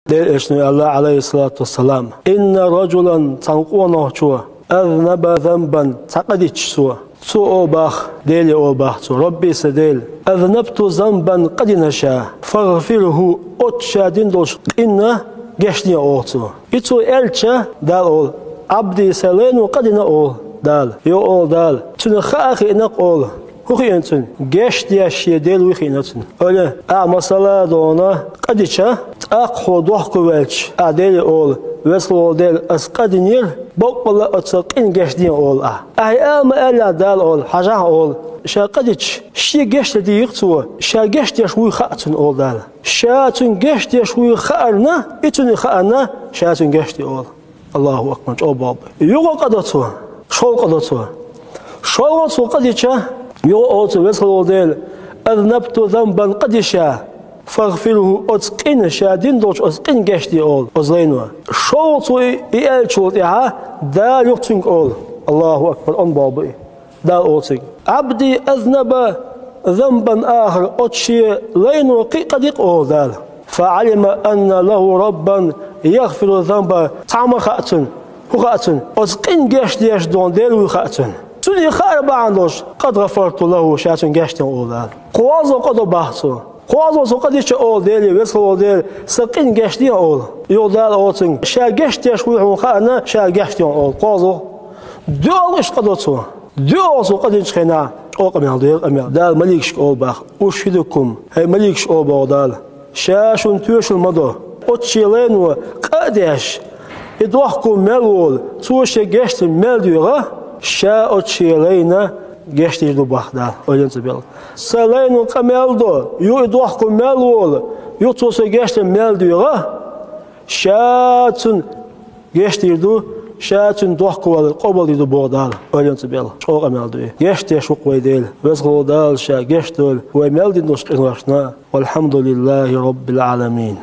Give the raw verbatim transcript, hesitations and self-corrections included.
Делан Элчано аьлла, Ӏалайхиссалату вассалам: «Инна раджулан», цхьан къонахчо, «азнаба занбан», цхьа къа дича цо, цо оал бах, Деле оал бах цо: «Рабби, са Дела, азнабту занбан», къа дина ша, «фагъфирху», оцу ша дина долчу къинна гечдехьа, оал цо. И цо аьлча, Дала олу: «Ӏабди, сайн лайно къа дина», олу Дала. Йо, олу Дала, цуьнан хаа хиъна-кх, олу. ХӀун хиъна цуьнан? Гечдеш шен Дела вуй хиъна цуьнан. Ойла, ахьа масала дона къа дича, тӀаккха хьо дохко ваьлча, ахьа Деле олу: «Веза волу Дела, ас къа динера, боккъала оцу къинна гечдехьа», олу ахьа. Ахьа и ала ма-аьллехь, Дала олу, хьажахьа, олу, ша къа дича, шен гечдан дийхира цо, ша гечдеш вуй хаьа цунна, олу Дала. Ша цуьнан гечдеш вуй хаарна, и цунна и хаьарна, ша цуьнан гечди, олу. Аллаху акбар, чӀогӀа бакъ бу. Юха къа до цо, шолгӀа къа до цо. ШолгӀа цо къа дича, юха олу цо: «Веза волу Дела, азнабту занбан», къа ди ша, «фагъфирху», оцу къинна, ша дина долчу оцу къинна гечди, олу оцу лайно. ШолгӀа цо и, и аьллачул тӀаьхьа Дала юха цуьнга олу. Аллаху акбар, онда бакъ бу и. Дала олу цуьнга: «Ӏабди азнаба занбан ахар», оцу шен лайно кхин а къа ди-кх, олу Дала. «Фа Ӏалима анна лаху раббан ягъфиру занба». Цхьа ма хаьа цунна. ХӀун хаьа цунна? Оцу къинна гечдеш долу Дела вуй хаьа цунна. Цунна и хаар бахьана долуш: «Къад гъафарту лаху», ша цунна гечдина, олу Дала. КхозлагӀа къа до бах цо. КхозлагӀа цо къа дича, олу Деле: «Веза волу Дела, сан къинна гечдехьа», олу. Юха Дала олу цуьнга: «Ша гечдеш вуй хьуна хаарна, ша гечдехьа», олу. КхозлагӀа. ДоьалгӀа иштта къа до цо. ДоьалгӀа цо къа динчу хенахь, чӀогӀа къамел ду, хӀара къамел. Дала маликашка олу бах: «Ушхидукум», хӀай маликаш, олу боху Дала, ша шуна тоьшалла ма до, оцу шен лайно къа а деш, и дохко мел волу, цо шен гечдар мел доьгӀа, ша оцу шен лайна гечдийр ду бах Дала, ойла ца белла. Сан лайно къа мел до, юха и дохко мел волу, юха цо сан гечдар мел доьгӀа, ша цунна гечдийр ду, ша цуьнан дохко валар къобалдийр ду боху Дала, ойла ца белла. ЧӀогӀа къамел ду и. Гечдеш ву-кх вай Дела. Веза волу Дала ша гечдойла вай мел дина долчу къиношна. Валхьамдулиллахи раббил Ӏаламин.